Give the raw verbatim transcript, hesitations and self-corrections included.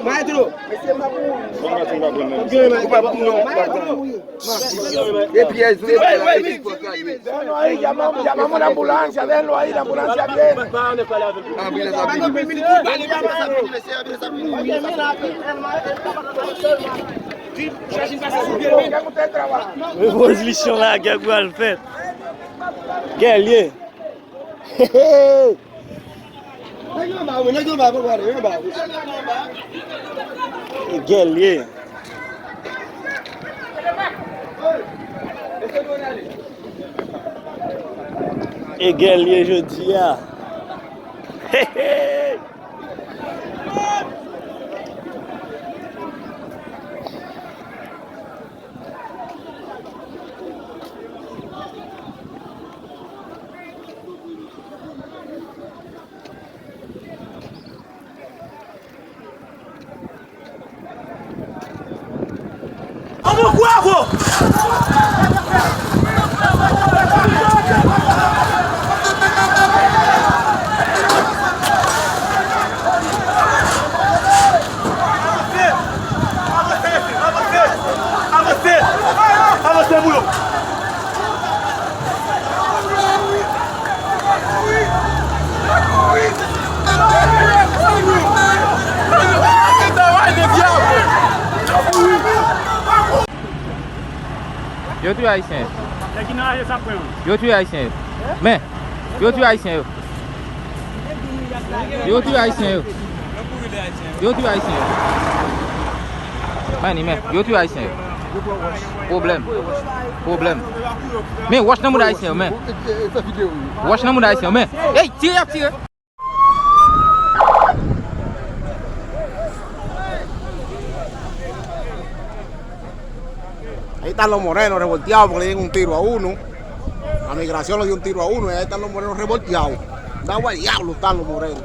Maestro. Ou pa pou non. Maestro. E pyès, e pyès. Lè nou ay, llamamos la ambulancia, déjenlo ahí, la ambulancia viene. Ambulans ap vini. Revolisyon lagè pral fèt. Gèlye. Nèg yo ba ou, nèg yo ba ou, nèg yo ba ou. Gèlye. E gèlye jodi a. An bon bravo! Avanse! Avanse, mesye! Avanse! Avanse! Avanse pou yo! Yo touye ayisyen yo. Nèg ki nan raje sa pran yo. Yo touye ayisyen yo. Men, yo touye ayisyen yo. Yo touye ayisyen yo. Yo touye ayisyen yo. Mani, men, yo touye ayisyen yo. Pwoblèm. Pwoblèm. Men, wòch nan mouda ayisyen yo, men. Wòch nan mouda ayisyen yo, men. Ey, tire, y ap tire. Ahí están los morenos revolteados porque le dieron un tiro a uno. La migración le dio un tiro a uno y ahí están los morenos revolteados. Anda guayado están los morenos.